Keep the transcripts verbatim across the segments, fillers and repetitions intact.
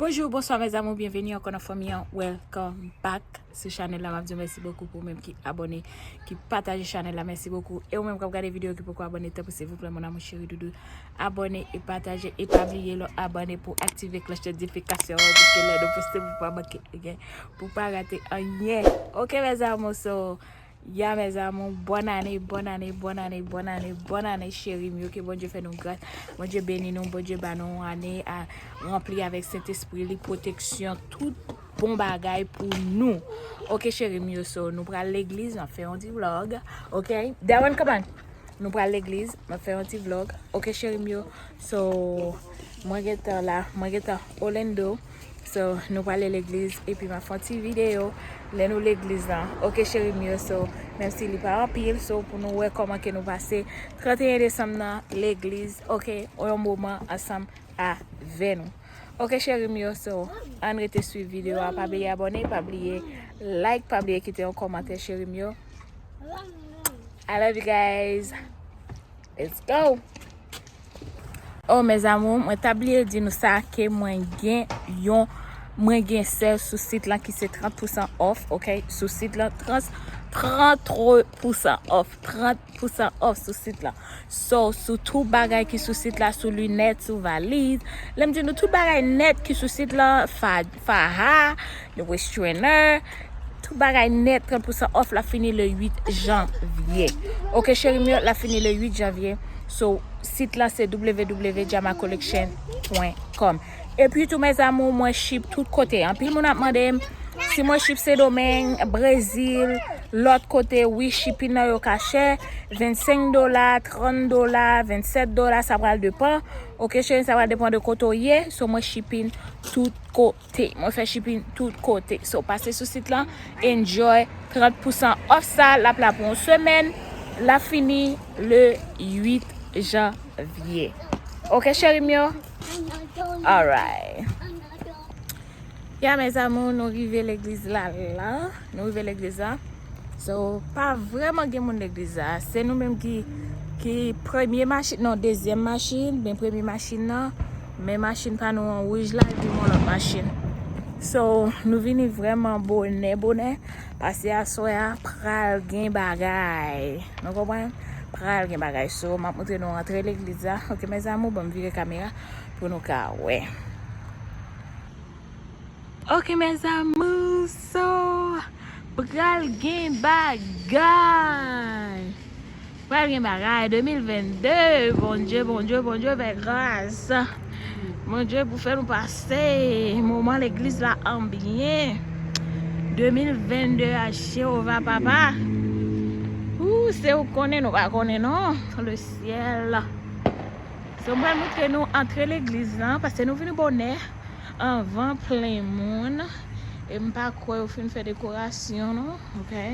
Bonjou, bonswa, mes amours, byenveni ankò nan fanmi an. Welcome back sou chanèl la. M ap di w mèsi bokou pou ou menm ki abòne, ki pataje chanèl la. Mèsi bokou. E ou menm k ap gade videyo ki poko abòne, tanpri, silvouplè, mon amour chéri doudou, abòne e pataje. E pa bliye lè w abòne pou w aktive klòch notifikasyon an pou ke lè nou poste pou w pa manke anyen, pou w pa rate anyen. Oke, mes amours, so, Ya, mes amours, bòn ane, bòn ane, bòn ane, bòn ane, bòn ane, cheri m yo. Ke Bondye fè nou gras, Bondye beni nou, Bondye ba nou yon ane a ranpli avèk Sentespri li, pwoteksyon, tout bon bagay pou nou. Oke, cheri m yo, so, nou pral legliz, m ap fè yon ti vlog. Oke, Darren, come on. Nou pral legliz, m ap fè yon ti vlog. Oke, cheri m yo. So, mwen gentan la, mwen gentan Orlando. So, nou prale legliz, epi m ap fè yon ti videyo lè nou legliz la. Oke, cheri m yo, so, menm si li pa anpil, so, pou nou wè kòman ke nou pase trannteyen desanm nan legliz, oke, yon moman ansanm avè nou. Oke, cheri m yo, so, ann rete swiv videyo a, pa bliye abòne, pa bliye like, pa bliye kite yon kòmantè, cheri m yo. I love you guys. Let's go. Oh, mes amours, mwen ta bliye di nou sa ke mwen gen yon, mwen gen sèl sou sit lan ki se trant pousan off, oke? Sou sit lan, trant, trant pousan off, trant pousan off sou sit lan. So, sou tout bagay ki sou sit la, sou linèt, sou valiz. Lè m di nou tout bagay nèt ki sou sit lan, fa, faha, le waist trainer, tout bagay nèt, trant pousan off, l ap fini le uit janvye. Oke, cheri m yo, l ap fini le uit janvye. So, sit lan se w w w jama collection point com. Epi tou, mes amours, mwen ship tout kote. Anpil moun ap mande m si mwen ship Sendomeng, Brezil, lòt kote. Wi, shipping nan yo ka chè. Vennsenk dola, trant dola, vennsèt dola, sa pral depann. Oke, cheri, sa pral depann de kote w ye. So, mwen shipping tout kote. Mwen fè shipping tout kote. So, pase sou sit lan, enjoy trant pousan off sa, l ap la pou yon semèn, l ap fini le uit janvye. Oke, cheri m yo? Alright. Ya, mes amours, nou rive legliz la, la. Nou rive legliz la. So, pa vrèman gen moun legliz la. Se nou menm ki, ki premye machin, non, dezyèm machin, men premye machin nan, men machin pa nou an wouj la, epi yon lòt machin. So, nou vini vrèman bonè, bonè, paske aswè a pral gen bagay. Nou konprann? Pral gen bagay. So, m ap montre nou antre legliz la. Oke, mes amours, ban m vire kamera pou nou ka wè. Oke, mes amours, so, pral gen bagay. Pral gen bagay, de mil vennde, Bondye, Bondye, Bondye fè gras. Bondye pou fè nou pase moman legliz la an byen. De mil vennde a Jewova, papa. Ou, se ou k konnen, nou pa konnen non. Le ciel. So, m pral montre nou antre legliz lan, paske nou vini bonè. Anvan plen moun. E m pa kwè yo fin fè dekorasyon non. Oke.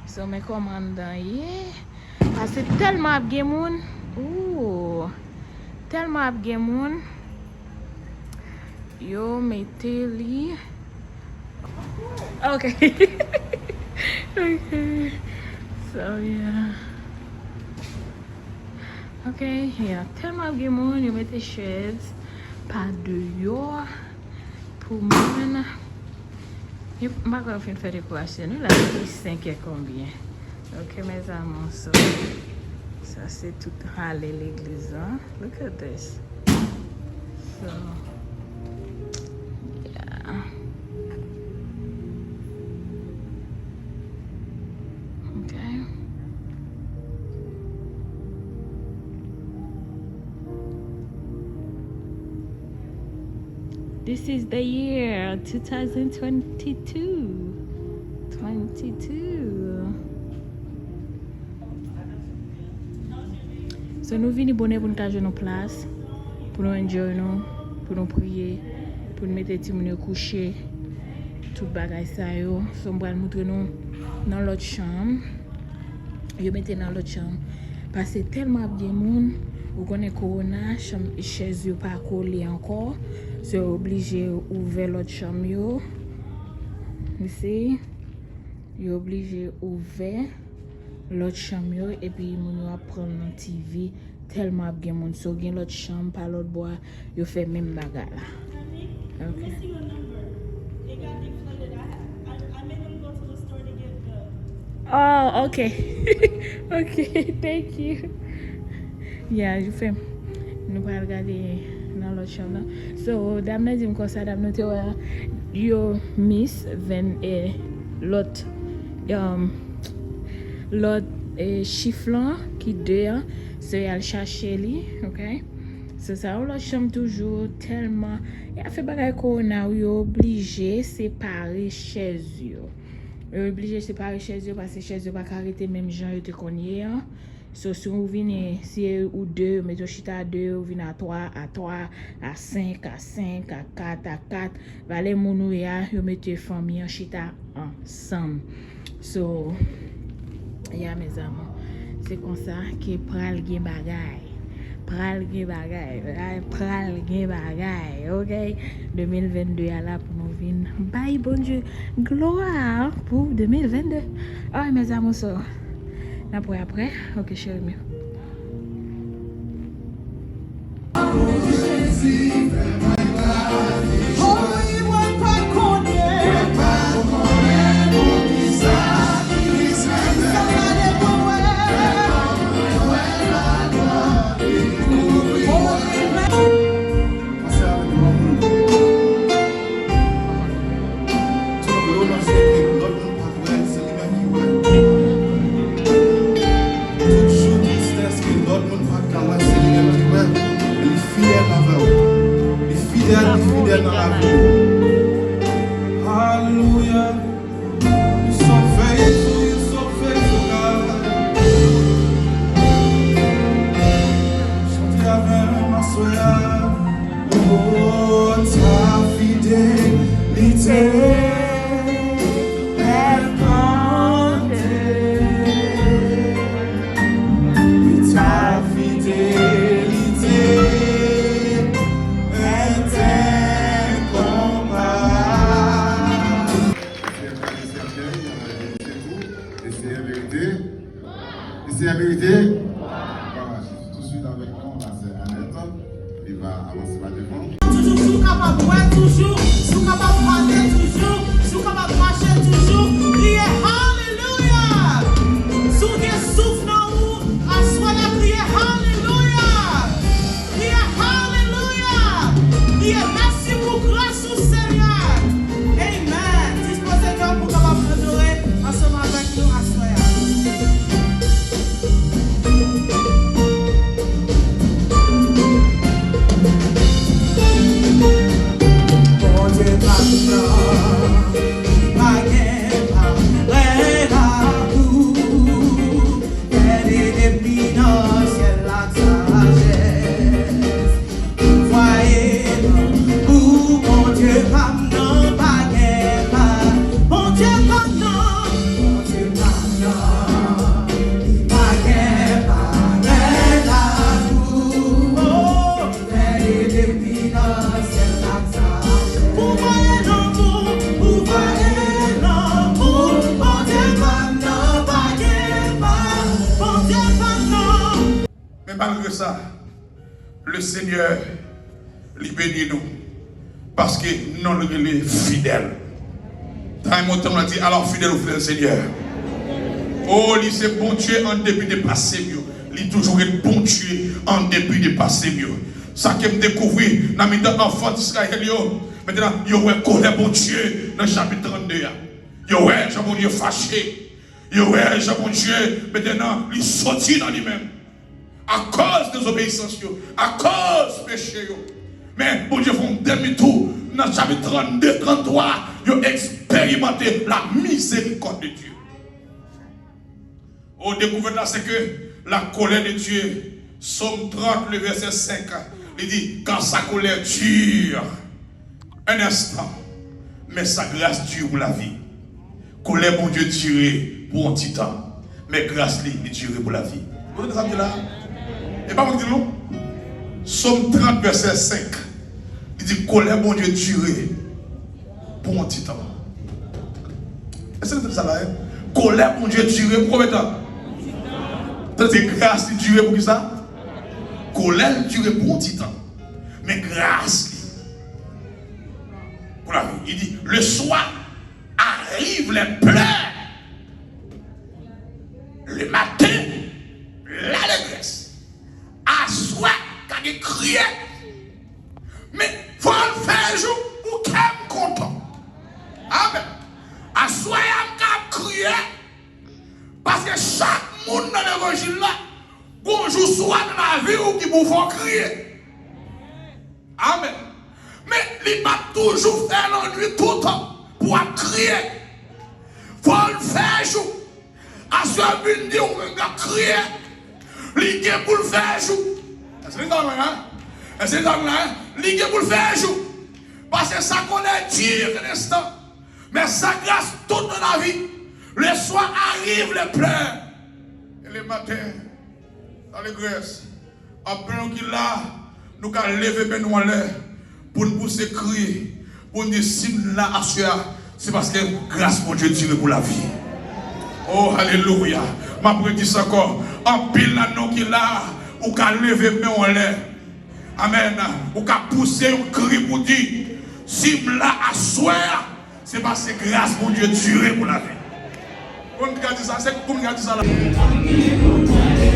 So, men kòman anndan ye. Paske tèlman ap gen moun. Ooh. Tèlman ap gen moun. Yo mete li. Oke. Oke. So, yeah. Oke, yeah. Tèlman ap gen moun, yo mete chèz pa deyò pou moun. Yo, m pa kwè yo fin fè dekorasyon. Nou la depi senk è konbyen. Oke, mes amours, so, sa se tout rale legliz lan. Look at this. So, yeah. Okay. This is the year two thousand twenty-two. Twenty-two. So, nou vini bonè pou n ka jwenn yon plas, pou nou enjoy nou, pou nou priye, pou n mete timoun yo kouche, tout bagay sa yo. So, m pral montre nou nan lòt chanm. Yo mete nan lòt chanm. Paske tèlman ap gen moun, ou konnen kowona, chanm, chèz yo pa kole ankò. So, yo oblije ouvè lòt chanm yo. You see? Yo oblije ouvè lòt chanm yo, epi moun yo ap pran nan T V, tèlman ap gen moun. So, gen lòt chanm pa lòt bò a, yo fè menm bagay la. Okay. Missing a number. It got deflated. I, ha- I, I made him go to the store to get the. Oh, okay. Okay, thank you. Yeah, you feel. Nou pral gade nan lòt chanm nan. So, dam nan di m konsa, dam nan te wè yo miss ven e lòt um, lòt e chif lan ki de an. So, y al chache li, okay? So, sa yon lòt chanm toujou, tèlman y ap fè bagay kowona, wi, yo oblije separe chèz yo. Yo oblije separe chèz yo paske chèz yo pa ka rete menm jan yo te konn ye an. So, si w vini, si ou de, yo mete w chita de, ou vin a twa, a twa, a senk, a senk, a kat, a kat. Valè moun ou ye a, yo mete fanmi an chita ansanm. So, yeah, mes amours. Se konsa ke pral gen bagay. Pral gen bagay. Pral gen bagay, okay? De mil vennde a la pou nou vin bay Bondye glwa pou de mil vennde. Alright, mes amours, so, n ap wè apre. Okay, cheri m yo. Tout jou tristès ke lòt moun pa ka wè, se li menm ki wè. Li fidèl avè w. Li fidèl, li fidèl nan lavi w. Alelouya. You're so faithful, you're so faithful, God. Chante avè m aswè a. Oh, ta fidelite. Wi, ta fidelite enkonparab. Mesye a verite, mesye a verite. Mesye a verite. Mesye a verite. Glwa a Jezi. Touswit avèk nou, la sè Anèt. Li va avanse pa devan. Toujou, si w kapab bwè toujou, si w kapab pale toujou, si w kapab mache toujou, kriye alelouya! Si w gen souf nan ou, aswè la, kriye alelouya! Kriye alelouya! Kriye mèsi pou gras ou, Senyè! Amen! Dispoze kè w pou w kapab adore ansanm avèk nou aswè a. Bondye pa t nan, li pa gen parèy la pou fè li depi nan syèl ak sajès. Voye non pou Bondye pa m nan pa gen pa. Bondye pa m nan, Bondye pa m nan, li pa gen parèy la pou. Oh, fè li depi nan syèl ak sajès. Pou voye non pou, pou voye non pou Bondye pa m nan pa gen pa. Bondye pa m nan. Men malgre sa, Lesenyè, li beni nou, paske non l rele Fidèl. Tray montan la di, alò fidèl ou fidèl Senyè. O, li se Bondye an depi de pase m yo. Li toujou ret Bondye an depi de pase m yo. Sa ke m dekouvri nan mitan anfan Izrayèl yo, mentnan, yo wè kolè Bondye nan chapit trannde a. Yo wè jan Bondye fache. Yo wè jan Bondye, mentnan, li soti nan li menm. Akoz dezobeyisans yo, akoz peche yo. Men, Bondye fè yon demi tou nan chapit trannde, tranntwa, yo eksperimante la miséricorde de Dieu. O, dekouvèt la, se ke la colère de Dieu, Sòm trant, le vèsè senk, li di, car sa colère dure un instant, mais sa grâce dure pour la vie. Kolè Bondye dire pou yon ti tan, men gras li, li dire pou lavi. Ou tande sa m di la? E pa mwen ki di l non. Sòm trant, vèsè senk, li di, kolè Bondye dire pou yon ti tan. Èske nou tande sa la, hein? Kolè Bondye dire pou konbyen tan? Tande, gras li dire pou ki sa? Kolè l dire pou yon ti tan. Men gras li, Il dit, le soir arrivent les pleurs, le matin, l'allégresse. Aswè ka gen kriye, men fò l fè jou pou kè m kontan. Amèn. Aswè a m ka ap kriye, paske chak moun nan levanjil la, gon jou swa nan lavi w ki pou fè w kriye. Amèn. Men li p ap toujou fè lannwit toutan pou w ap kriye. Fò l fè jou. Aswè vin di w menm k ap kriye, li gen pou l fè jou. Èske li ta la? Èske li ta la? Li gen pou l fè jou. Paske sa kolè dire un instant, mais sa grâce toute la vie. Le soir arrive les pleurs et le matin, l'allégresse. Anpil nou ki la, nou ka leve men nou anlè pou n pouse kri, pou n di, si m la aswè a, se paske gras Bondye dire pou lavi. Oh, alelouya. M ap redi sa ankò. Anpil nan nou ki la, ou ka leve men w anlè. Amèn. Ou ka pouse yon kri pou di, si m la aswè a, se paske gras Bondye dire pou lavi. Konn ki ka di sa, se konn ki ka di sa la.